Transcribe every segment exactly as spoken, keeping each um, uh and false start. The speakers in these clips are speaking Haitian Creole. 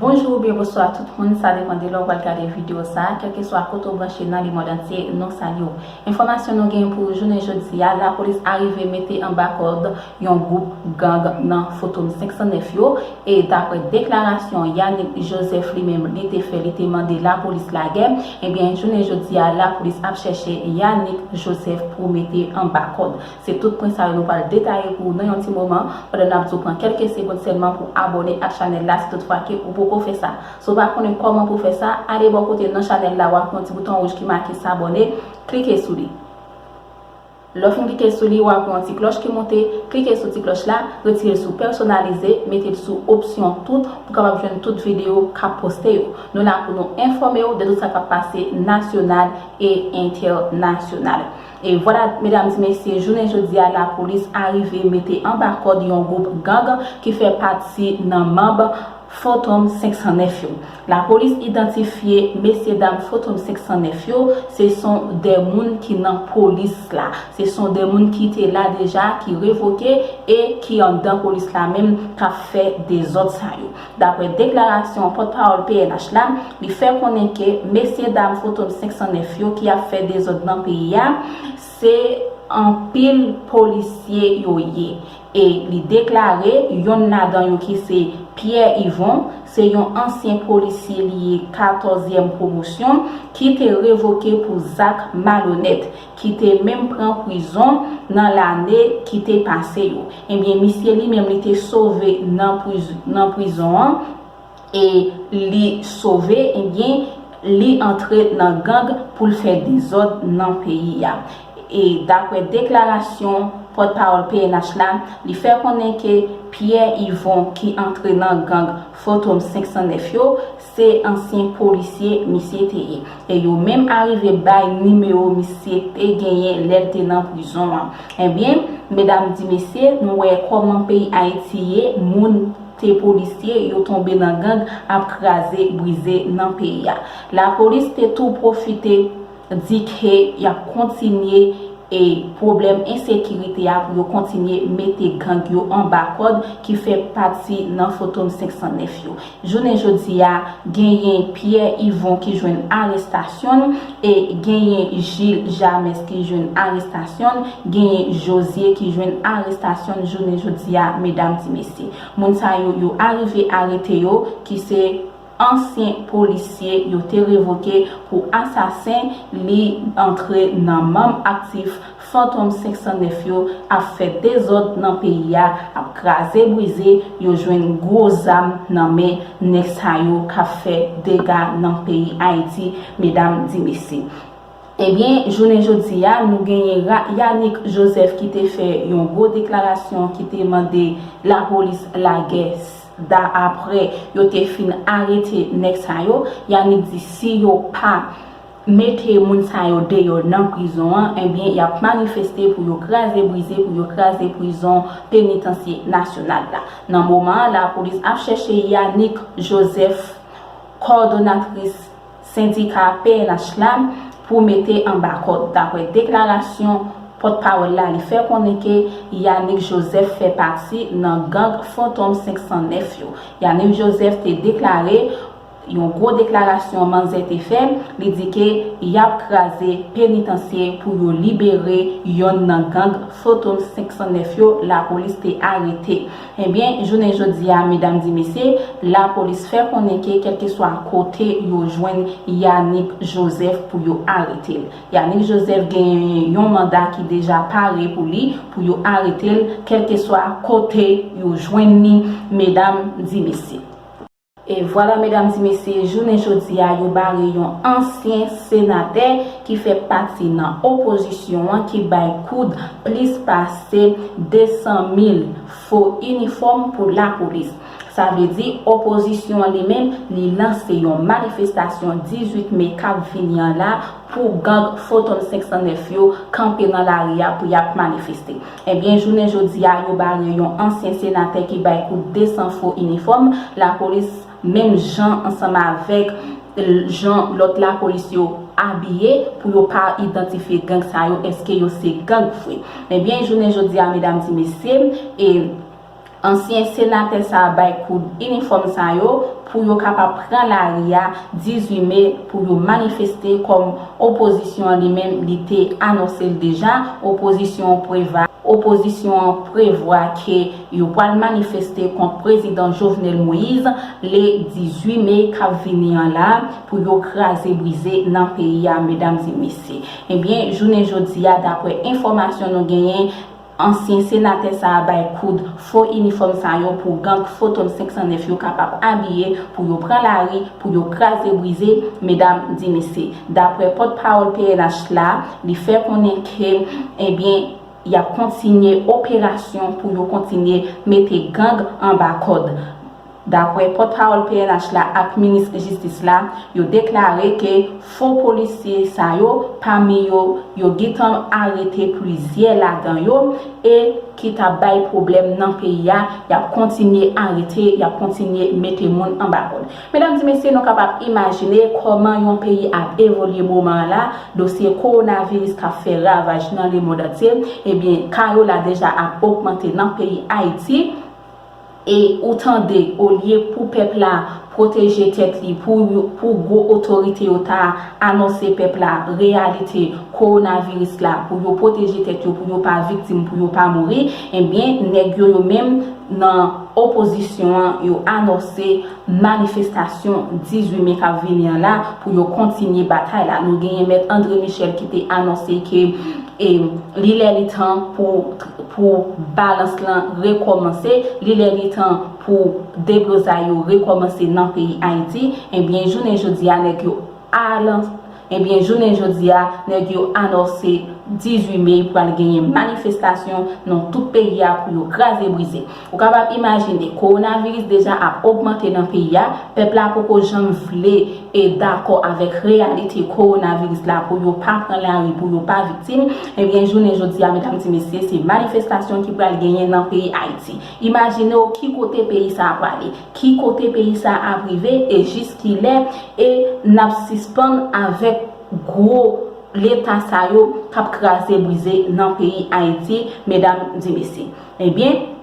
Bonjou oubyen bonswa tout moun, sa depann de lè w pral gade videyo sa a, kèlkeswa kote w branche nan lemond antye, nou salye w. Enfòmasyon nou gen pou jounen jodi a, lapolis arive mete anba kòd yon gwoup gang nan Fantom senk san nèf yo, e daprè deklarasyon Yanick Joseph li menm li te fè, li te mande lapolis lagè, ebyen jounen jodi a lapolis ap chèche Yanick Joseph pou mete anba kòd. Se tout pwen sa yo nou pral detaye pou ou nan yon ti moman, pandan n ap di w pran kèlke segonn sèlman pou abòne ak chanèl la si toutfwa ke ou poko fè sa. Si w pa konnen kòman pou fè sa, ale bò kote nan chanèl la, w ap wè yon ti bouton wouj ki make s'abonner, klike sou li. Lè w fin klike sou li, w ap wè yon ti klòch ki monte, klike sou ti klòch la, retire l sou pèsonalize, mete l sou opsyon tout pou w kapab jwenn tout videyo k ap poste yo. Nou la pou nou enfòme w de tout sa k ap pase nasyonal e entènasyonal. E vwala, medam e mesye, jounen jodi a, lapolis arive mete anba kòd yon gwoup gang ki fè pati nan manm Fantom senk san nèf yo. Lapolis idantifye mesye dam Fantom senk san nèf yo, se son de moun ki nan polis la. Se son de moun ki te la deja, ki revoke e ki anndan polis la menm k ap fè dezòd sa yo. Daprè deklarasyon pòtpawòl P N H la, li fè konnen ke mesye dam Fantom senk san nèf yo ki ap fè dezòd nan peyi a, se anpil polisye yo ye. E li deklare yonn ladan yo ki se Pierre Yvon, se yon ansyen polisye li ye katòzyèm pwomosyon ki te revoke pou zak malonèt, ki te menm pran prizon nan lane ki te pase yo. Ebyen, misye li menm li te sove nan priz-, nan prizon an, e li sove, ebyen, li antre nan gang pou l fè dezòd nan peyi a. E daprè deklarasyon pòtpawòl P N H la, li fè konnen ke Pierre Yvon ki antre nan gang Fantom senk san nèf yo, se ansyen polisye misye te ye. E yo menm arive bay nimewo misye te genyen lè l te nan prizon an. Ebyen, medam di mesye, nou wè kòman peyi Ayiti ye, moun te polisye, yo tonbe nan gang, ap kraze, brize nan peyi a. Lapolis te tou pwofite di ke y ap kontinye e pwoblèm ensekirite a pou yo kontinye mete gang yo anba kòd ki fè pati nan Fantom senk san nèf yo. Jounen jodi a, genyen Pierre Yvon ki jwenn arestasyon l, e genyen Gilles James ki jwenn arestasyon l, genyen Josie ki jwenn arestasyon l jounen jodi a, medam di mesye. Moun sa yo, yo arive arete yo, ki se ansyen polisye yo te revoke pou asasen, li antre nan manm aktif Fantom senk san nèf yo, ap fè dezòd nan peyi a, ap kraze brize, yo jwenn gwo zam nan men nèg sa yo k ap fè dega nan peyi Ayiti, medam di mesye. Ebyen, jounen jodi a, nou genyen Ra-, Yanick Joseph ki te fè yon gwo deklarasyon ki te mande lapolis lagè s-, da apre yo te fin arete nèg sa yo. Yanick di si yo pa mete moun sa yo deyò nan prizon an, ebyen, y ap manifeste pou yo kraze brize, pou yo kraze prizon penitansye nasyonal la. Nan moman an, lapolis ap chèche Yanick Joseph, kòdonatris sendika P N H la, pou mete anba kòd. Daprè deklarasyon pòtpawòl la, li fè konnen ke Yanick Joseph fè pati nan gang Fantom senk san nèf yo. Yanick Joseph te deklare, yon gwo deklarasyon manzè te fè, li di ke y ap kraze penitansye pou yo libere yonn nan gang Fantom senk san nèf yo lapolis te arete. Ebyen, jounen jodi a, medam di mesye, lapolis fè konnen ke kèlkeswa kote yo jwenn Yanick Joseph pou yo arete l. Yanick Joseph gen yon manda ki deja pare pou li, pou yo arete l, kèlkeswa kote yo jwenn li, medam di mesye. E vwala, medam di mesye, jounen jodi a, yo bare yon ansyen senatè ki fè pati nan opozisyon an ki bay koud plis pase de san mil fo inifòm pou lapolis. Sa vle di, opozisyon an li menm, li lanse yon manifestasyon dizuit me k ap vini an la pou gang Fantom senk san nèf yo kanpe nan lari a pou y ap manifeste. Ebyen, jounen jodi a, yo bare yon ansyen senatè ki bay koud de san fo inifòm. Lapolis, menm jan ansanm avèk, eh, jan lòt lapolis yo abiye pou yo pa idantifye gang sa yo, èske yo se gang vre. Ebyen, jounen jodi a, medam di mesye, e Ansyen senatè sa a bay koud inifòm sa yo pou yo kapab pran lari a dizuit me pou yo manifeste kòm opozisyon an li menm li te anonse l deja. Opozisyon an preva, opozisyon an prevwa ke yo pral manifeste kont prezidan Jovenel Moïse le dizuit me k ap vini an la pou yo kraze brize nan peyi a, medam e mesye. Ebyen, jounen jodi a, daprè enfòmasyon nou genyen, ansyen senatè sa a bay koud fo inifòm sa yo pou gang Fotom senk san nèf yo kapab abiye pou yo pran lari, pou yo kraze brize, medam e mesye. Daprè pòtpawòl P N H la, li fè konnen ke, ebyen, y ap kontinye operasyon pou yo kontinye mete gang anba kòd. Daprè pòtpawòl P N H la ak minis jistis la, yo deklare ke fo polisye sa yo, pami yo, yo gentan arete plizyè ladan yo e ki t ap bay pwoblèm nan peyi a, y ap kontinye arete, y ap kontinye mete moun anba kòd. Medam e mesye, nou kapab imajine kòman yon peyi ap evolye moman an la, dosye kowonaviris k ap fè ravaj nan lemonn antye, ebyen, ka yo la deja ap ogmante nan peyi Ayiti. E ou tande, olye pou pèp la pwoteje tèt li, pou yo, pou gwo otorite yo ta anonse pèp la reyalite kowonaviris la, pou yo pwoteje tèt yo, pou yo pa viktim, pou yo pa mouri, ebyen, nèg yo, yo menm nan opozisyon an, yo anonse manifestasyon dizuit me k ap vini an la pou yo kontinye batay la. Nou genyen Mèt André Michel ki te anonse ke, e, li lè li tan pou, pou balans lan rekòmanse, li lè li tan pou deblozay yo rekòmanse nan peyi Ayiti. Ebyen, jounen jodi a, nèg yo alan-, ebyen, jounen jodi a, nèg yo anonse dizuit me pral genyen manifestasyon nan tout peyi a pou yo kraze brize. Ou kapab imajine, kowonaviris deja ap ogmante nan peyi a, pèp la poko janm vle e dakò avèk reyalite kowonaviris la pou yo pa pran lari, pou yo pa viktim. Ebyen, jounen jodi a, medam e mesye, se manifestasyon ki pral genyen nan peyi Ayiti. Imajine w ki kote peyi sa a prale, ki kote peyi sa a ap rive e jis kilè e n ap sispann avèk gwo leta sa yo k ap kraze brize nan peyi Ayiti, medam e mesye. Ebyen,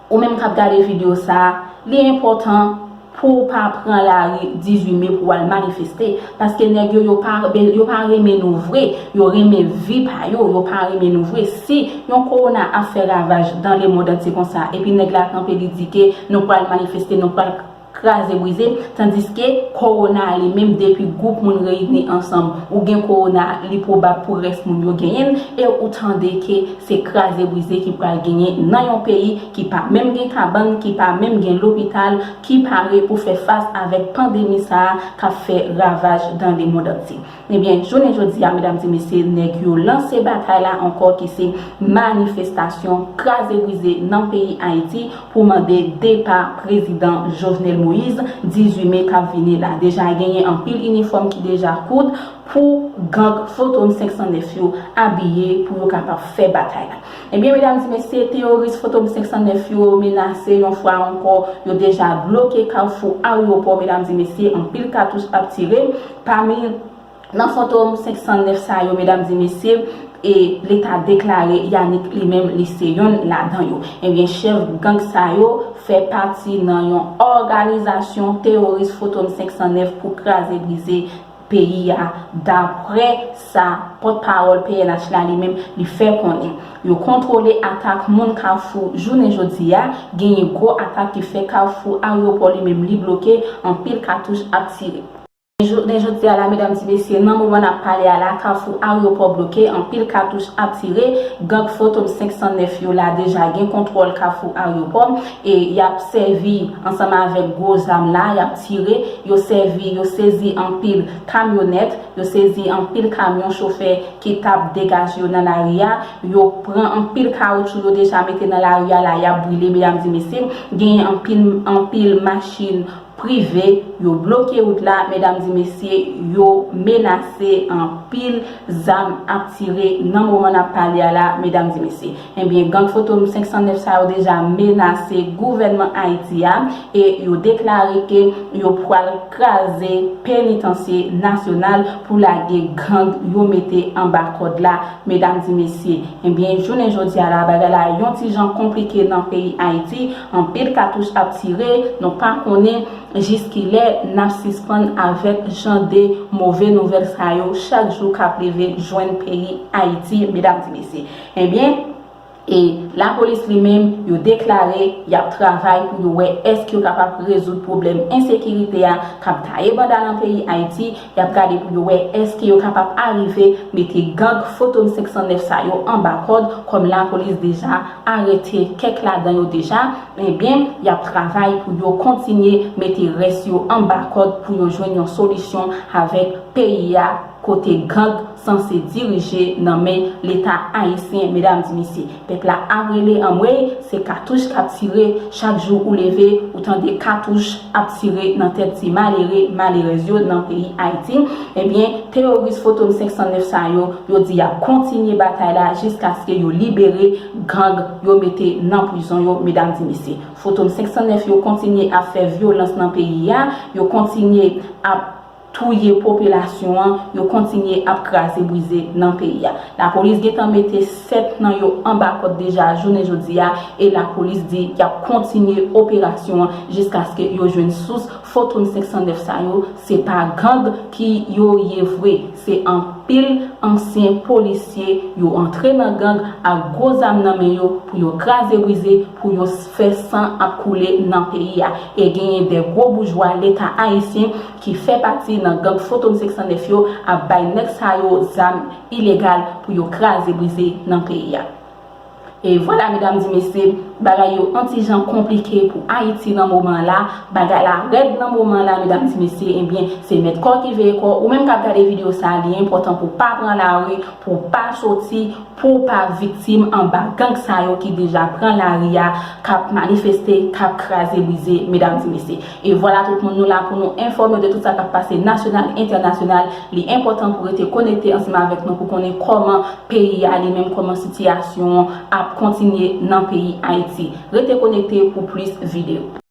ou menm k ap gade videyo sa a, li enpòtan pou w pa pran lari dizuit me pou w al manifeste, paske nèg yo, yo pa, yo pa renmen nou vre, yo renmen vi pa yo, yo pa renmen nou vre. Si yon kowona ap fè ravaj dan lemonn antye konsa, epi nèg la kanpe, li di ke nou pral manifeste, nou pral kraze brize, tandiske kowona a li menm, depi gwoup moun reyini ansanm, ou gen kowona, li pwobab pou rès moun yo genyen l, e ou tande ke se kraze brize ki pral genyen nan yon peyi ki pa menm gen kabann, ki pa menm gen lopital, ki pare pou fè fas avèk pandemi sa a k ap fè ravaj dan lemonn antye. Ebyen, jounen jodi a, medam e mesye, nèg yo lanse batay la ankò, ki se manifestasyon kraze brize nan peyi Ayiti pou mande depa prezidan Jovenel Moïse dizuit me k ap vini la. Deja genyen anpil inifòm ki deja koud pou gang Fotom senk san nèf yo abiye pou yo kapab fè batay la. Ebyen, medam e mesye, teyoris Fotom senk san nèf yo menase yon fwa ankò, yo deja bloke kafou Aryopò, medam e mesye, anpil katouch ap tire. Pami nan Fotom senk san nèf sa yo, medam e mesye, e Leta deklare Yanick li menm li se yonn ladan yo. Ebyen, chèf gang sa yo fè pati nan yon òganizasyon teyoris Fotom senk san nèf pou kraze brize peyi a, daprè sa pòtpawòl P N H la li menm li fè konnen. Yo kontwole atak moun Kafou jounen jodi a, genyen gwo atak ki fè Kafou Aryopò li menm li bloke, anpil katouch ap tire. Jounen jodi a la, medam e mesye, nan moman n ap pale a la, Kafou Aryopò bloke, anpil katouch ap tire, gang Fotom senk san nèf yo la deja gen kontwòl Kafou Aryopò, e y ap sèvi ansanm avèk gwo zam la, y ap tire, yo sèvi, yo sezi anpil kamyonèt, yo sezi anpil kamyon chofè ki t ap degaje yo nan lari a, yo pran anpil kawotchou yo deja mete nan lari a la, y ap brile, medam e mesye, genyen anpil, anpil machin prive, yo bloke wout la, medam di mesye, yo menase, anpil zam ap tire nan moman n ap pale a la, medam di mesye. Ebyen, gang Fantom senk san nèf sa yo deja menase gouvènman Ayiti a e yo deklare ke yo pral kraze penitansye nasyonal pou lage gang yo mete anba kòd la, medam di mesye. Ebyen, jounen jodi a la, bagay la yon ti jan konplike nan peyi Ayiti. Anpil katouch ap tire, nou pa konnen jiskilè n ap sispann avèk jan de move nouvèl sa yo chak jou k ap leve jwenn peyi Ayiti, medam di mesye. Ebyen, e lapolis li menm, yo deklare y ap travay pou yo wè èske yo kapab rezoud pwoblèm ensekirite a k ap taye banda nan peyi Ayiti. Y ap gade pou yo wè èske yo kapab arive mete gang Fantom senk san nèf sa yo anba kòd, kòm lapolis deja arete kèk ladan yo deja. Ebyen, y ap travay pou yo kontinye mete rès yo anba kòd pou yo jwenn yon solisyon avèk peyi a, kote gang sanse dirije nan men Leta ayisyen, medam di mesye. Pèp la ap rele anmwey, se katouch k ap tire, chak jou ou leve, ou tande katouch ap tire nan tèt ti malere, malerèz yo nan peyi Ayiti. Ebyen, teyoris Fantom senk san nèf sa yo, yo di y ap kontinye batay la jiskaske yo libere gang yo mete nan prizon yo, medam di mesye. Fantom senk san nèf yo kontinye ap fè vyolans nan peyi a, yo kontinye ap touye popilasyon an, yo kontinye ap kraze brize nan peyi a. Lapolis gentan mete sèt nan yo anba kòd deja jounen jodi a, e lapolis di y ap kontinye operasyon an jiskaske yo jwenn sous Fantom senk san nèf sa yo, se pa gang ki yo ye vre, se anpil ansyen polisye yo antre nan gang ak gwo zam nan men yo pou yo kraze brize, pou yo fè san ap koule nan peyi a. E genyen de gwo boujwa Leta ayisyen ki fè pati nan gang Fantom senk san nèf yo ap bay nèg sa yo zam ilegal pou yo kraze brize nan peyi a. E vwala, medam di mesye, bagay yo yon ti jan konplike pou Ayiti nan moman la. Bagay la rèd nan moman la, medam di mesye. Ebyen, se mèt kò ki veye kò. Ou menm k ap gade videyo sa, li enpòtan pou w pa pran lari, pou w pa soti, pou w pa viktim anba gang sa yo ki deja pran lari a, k ap manifeste, k ap kraze brize, medam di mesye. E vwala, tout moun, nou la pou nou enfòme w de tout sa k ap pase nasyonal, entènasyonal. Li enpòtan pou w rete konekte ansanm avèk nou pou konnen kòman peyi a li menm, kòman sitiyasyon an ap kontinye nan peyi Ayiti. Rete konekte pou plis videyo.